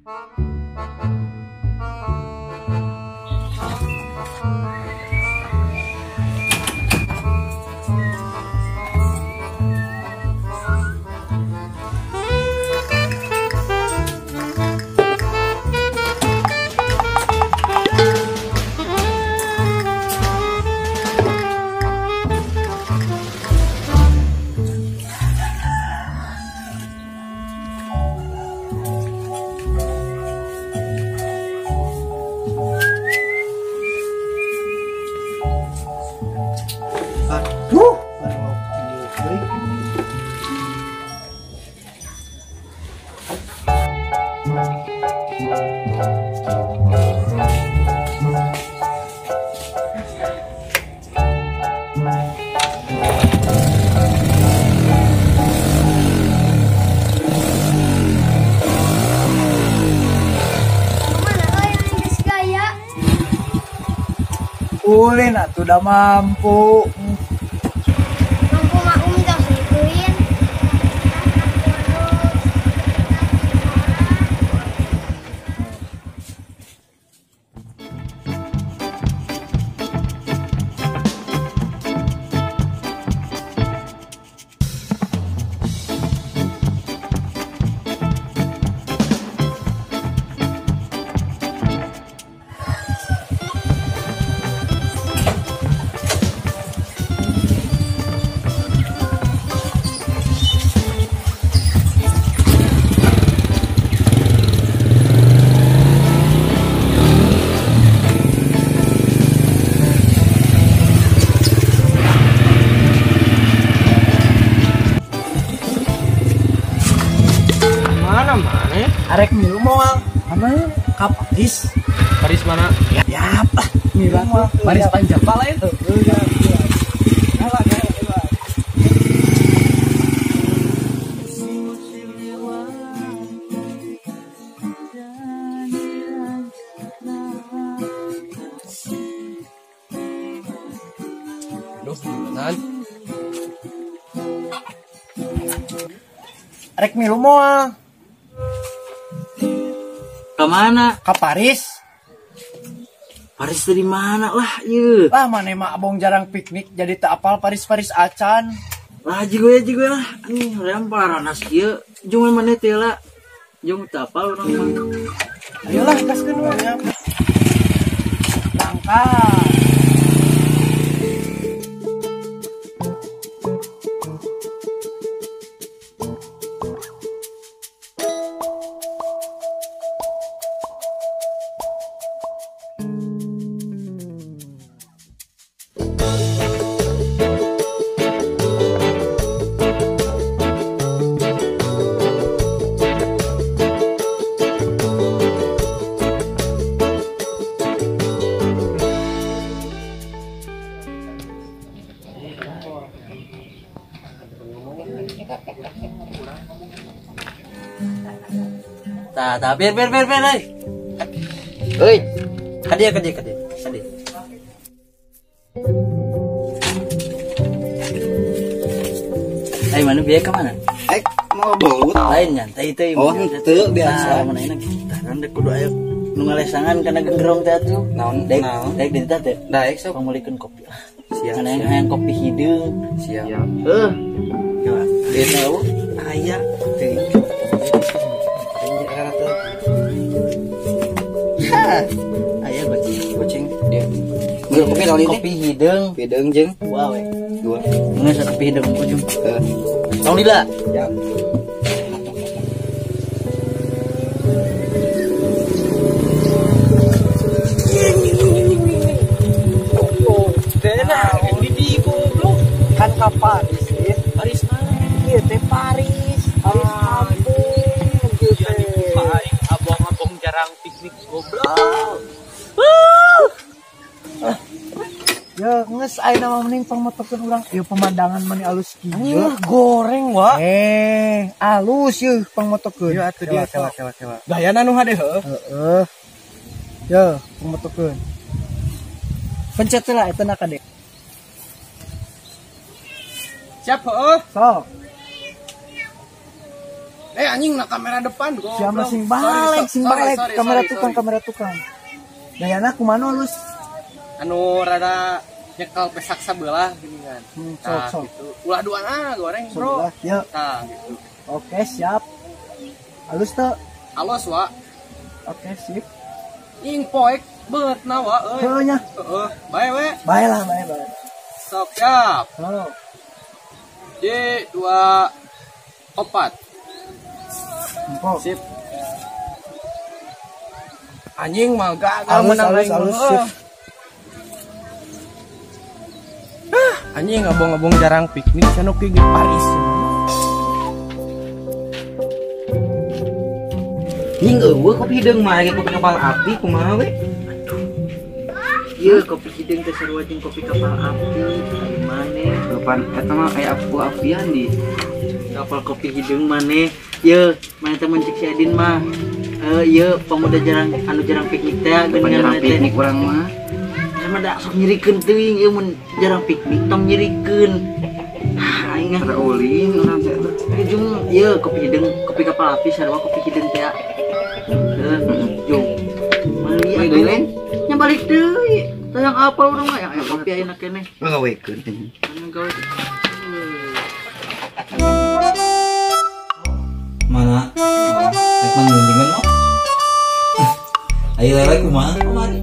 Aduh, ulin atuh udah mampu. Mampu mah umi gak usah dibeliin. Arek milu moal mana ka Paris. Paris mana? Ya apa? Milu moal. Paris panjang lain. Duh, gimana? Arek milu moal. Kemana? Ke Paris. Paris dari mana lah, ye? Lah mana mah abong jarang piknik jadi tak apal Paris-Paris acan. Lah jigo lah. Nih, hoream paranas kieu. Jung mana teh lah. Jung tak apal urang mah. Ayolah gaskeun we. Langkah. Tah, biar euy. Euy. Ka dieu. Ai mana bieu ka mana? Eh, mau belut. Lain nyantai teh. Oh, henteu biasa. Mana enak. Tah rek kudu aya nu ngalesangan kana genderong teh atuh. Naon? Daek dinta teh. Daek sok pangmeulikeun kopi lah. Siap. Kana hayang kopi hideung. Siap. Heuh. Coba. Duitna eueuh? Aya teh. Aya goceng. Dia. Kopi naon ini? Kopi hideung. Hideung jeung dua we. Dua. Geus kopi hideung ujung. Heeh. Tong lila. Siap. Kan ka Paris, Paris mana? Ieu teh Paris, Paris kampung kieu teh. Aing abong-abong jarang piknik goblok. Ya geus ayeuna mah mending pangmotokeun urang ieu pemandangan mani alus kieu. Goreng wa. Alus yeuh pangmotokeun. Ieu atuh dia kela. Gayana nu hade heuh. Heeh. Yo, pangmotokeun. Pencet lah eta na kade. Siap heuh. Sok. Anjing na kamera depan goblok. Siapa sing balik, sing balik kamera tukang, kamera tukang. Gayana kumaha alus? Anu rada nyekel pesak sabelah geuningan. Sok sok. Gitu. Ulah duana goreng, Bro. Ya. Tah gitu. Oke, siap. Alus teu? Alus, wa. Oke, sip. Ing poek beut na wa euy. Heuh nya. Heeh, bae we. Bae lah, bae bae. Sok siap. Heuh. J 2 4. Sip. Anjing mah gagal menang aing. Alus, sip. Anjing ngabong-ngabong jarang piknik cenah ke Paris. Ning eueuh kopi hideung mah aya kopi kapal api kumaha we? Aduh. Ieu kopi hideung teh sarua jeung kopi kapal api. Ari maneh depan eta mah aya apu-apian di kapal kopi hideung maneh. Ieu maneh teh mun cek si Adin mah ieu pemuda jarang anu jarang piknik teh geuningan jarang maneh teh. Piknik urang mah. Sama da sok nyerikeun teuing ieu mun jarang piknik tong nyerikeun. Ah aing teh ulin urang teh tuh. Jeung ieu kopi hideung kopi kapal api sarua kopi hideung teh. Jung. Mali deui lain? Nya balik deui. Tayang apal urang mah yang kopi ayeuna keneh. Ngawekeun. Anu gawe. Mana? Rek mangundingan mah. Ayo lele kumaha kamari?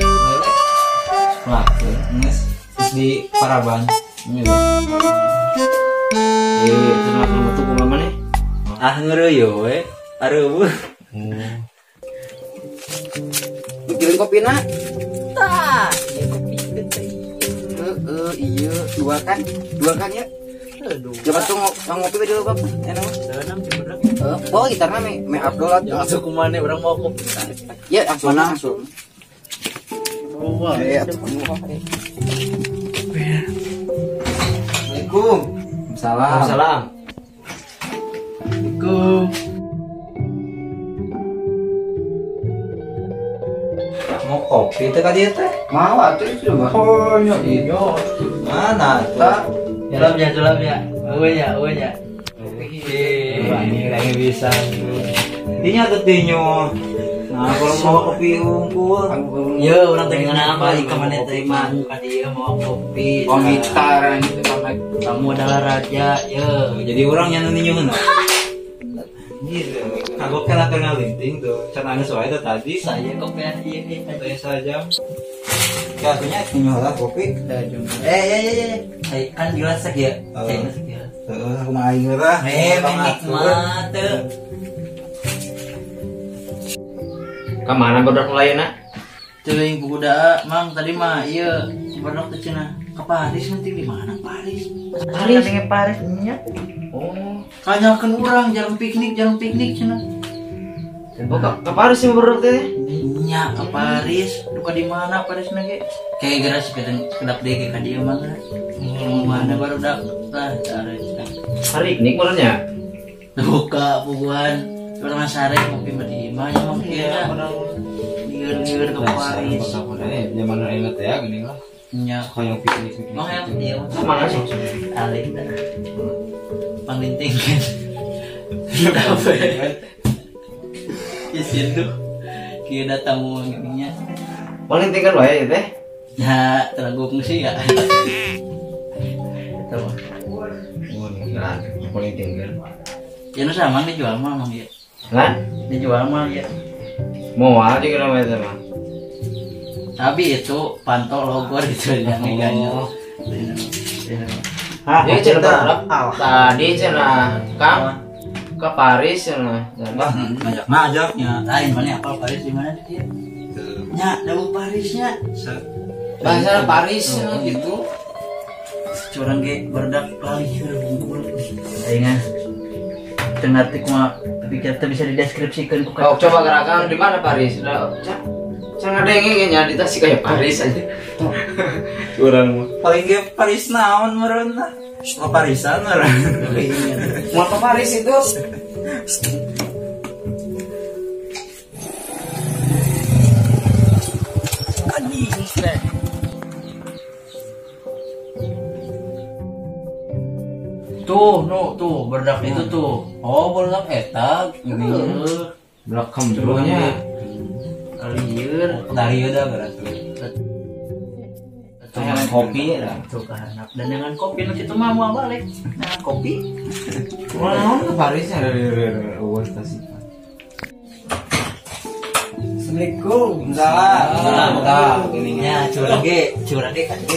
Lele. Lakeun geus terus di Paraban. Ieu terus makan metu kumaha maneh? Ah ngeureuyeuh we. Areueuh. Mikirin kopina. Tah, ieu kopi hideung teh. Heeh, ieu dua kan ya. Aduh. Coba tuh ngopi we dulu, Bapak. Enak mah. Enam sebenarnya. Bawa gitarna me Abdul atuh. Langsung kumane urang mau kopi. Ya, langsung langsung. Wah. Ya, atuh. Assalamualaikum. Salam. Salam. Assalamualaikum. Mau kopi teh ka dieu teh? Mau atuh itu mah. Oh, nya ieu. Mana tah? Salam ya, salam ya. Eueuh ya, eueuh ya. Ini lagi bisa. Dinya teh tinyo. Nah, kalau mau kopi unggul. Ye, urang teh ngeunah balik ka maneh teh mah ka dieu mau kopi. Komitar gitu Kamu adalah raja, ye. Jadi urang nya nu ninyo heuna. Kagok kan akan ngalinting tuh. Can anu wae teh tadi. Saya kopi ieu ieu teh sajam. Kayaknya ninyo lah kopi. Eh. Kan jelas ya. Saya sekilas. Heeh, aku mah aing lah. Nikmat teu. Ka mana barudak lainna? Teuing budak Mang tadi mah ieu barudak teh cenah ka Paris nanti di mana Paris? Paris Paris nya. Oh, kanyakeun urang jarang piknik cenah. Oh, ka Paris sih barudak teh? Nya ka Paris, duka di mana Paris na ge? Kayak geura sekedap deui ka dieu mah. Mana barudak tah cari cenah. Piknik meureun nya? Duka puguan urang sare kopi mah di imah nya mah kieu nya. Ngieur-ngieur ke Paris. Zaman ayeuna teh ya geuning lah. Nya hoyong piknik. Mau yang dieu. Mana sih? Alit dah. Panglinting kan. Ya sindu. Kieu tamu gininya. Paling tinggal wae teh. Ya, terlagu sih ya. Eta mah. Nah, paling tinggal. Ya nu sama dijual mah mang ieu. Hah? Dijual mah ieu. Moal juga namanya teh mah. Tapi itu pantau logor gitu yang megangnya. Hah, ini cenah tadi cenah Kang ke Paris cenah. Ngajak ngajaknya. Lain mana apal Paris di mana dia? Nya, dawu Parisnya. Bahasa Paris gitu. Curang ge barudak lali bungkul. Aing teu ngarti kumaha pikir teu bisa dideskripsikeun ku. Oh, coba gerakan di mana Paris? Saya ngadenge nya di tas kayak Paris aja. Urang paling ge Paris naon meureun lah. Mau Parisan meureun. Mau ke Paris itu. Anjing teh. Tuh, no, tuh, berdak itu tuh. Oh, barudak eta geuning. Belakang dulunya. Lieur dari udah berarti. Dengan kopi lah. Tuh kahanap. Dan dengan kopi nu kitu mah moal balik. Nah, kopi. Naon ke Paris ada di eueuh tas. Assalamualaikum. Salah. Salah. Nya curang ge, curang ge kan ge.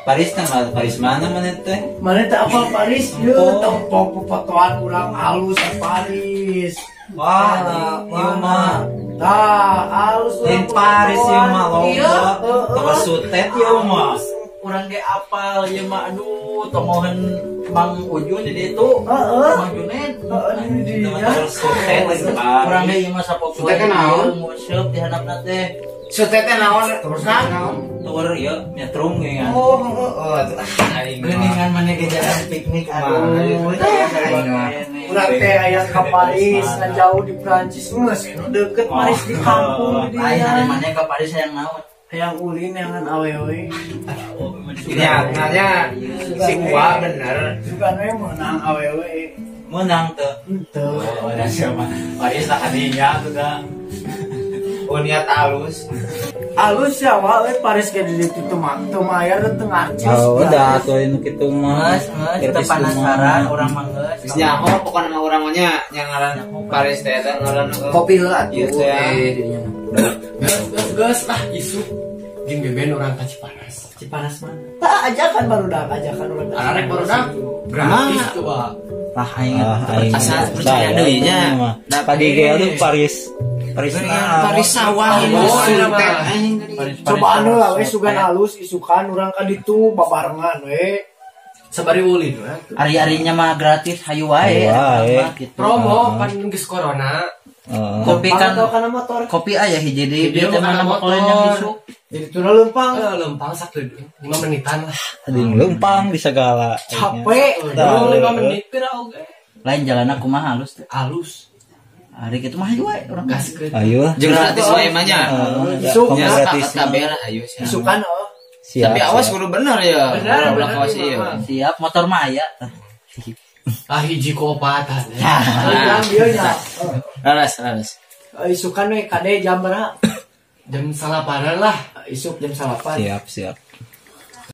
Paris teh Paris mana mana teh? Mana teh apa Paris? Yeuh, tempo fotoan urang alus Paris. Wah, ieu mah. Tah, alus urang Paris ieu mah lomba. Toko sutet ieu mah. Urang ge apal ieu mah aduh, tongohan Mang Ujun di ditu. Heeh. Mang Junet. Heeh, di dinya. Sutet urang ge ieu mah sapopoe. Sutet naon? Nguseup di handapna teh. Sutet teh naon? Terus naon? Tur ieu nyetrum ge kan. Oh, heeh. Geuningan maneh ge jalan piknik aduh. Urang teh aya ka Paris, ngan jauh di Prancis geus deket Paris di kampung di Lain dinya. ari maneh ka Paris hayang naon? Hayang ulin hayang awewe. Ini si gua bener. Sugan we meunang awewe. Meunang teu? Henteu. Oh, ada siapa? Paris lah kadinya tuh dah. Oh, niat halus. Alus ya wa euy Paris ge di ditu teu teu mayar teu ngarcis. Oh, udah atuh nu kitu mah. Geus, geus teu penasaran urang mah geus. Geus nyaho pokona mah urang mah nya nya ngaran Paris teh eta ngaran Kopi heula atuh. Ieu teh. Geus lah isuk jeung beben urang ka Cipanas. Cipanas mana? Tah ajakan barudak, ajakan urang. Ararek barudak gratis coba. Tah aing Asa percaya deui nya. Tadi ge tuh Paris. Paris Paris sawah Oh, Cobaan lah we sugan halus isukan urang ka ditu babarengan we. Sabari ulin we. Ari-arinya mah gratis hayu wae. Gitu. Promo pan geus corona. Kopi kan kana motor. Kopi aya hiji deui bieu teh mana mokolen yang isuk. Jadi tuna leumpang. Leumpang sakedeung 5 menitan lah. Anjing leumpang di segala. Capek. 5 menit kira oge. Lain jalanna kumaha halus teh. Halus. Hari kitu mah hayu wae urang. Gaskeun. Ayo. Jeung gratis wae mah nya. Isuk gratis. Kabeh lah ayo sia. Isukan oh. Tapi awas kudu bener ya. Bener, ulah kawas ieu. Siap motor mah aya. Ah hiji kopatan. Urang dieu nya. Laras, laras. Isukan we kade jam berapa? Jam 8 lah. Isuk jam 8. Siap, siap.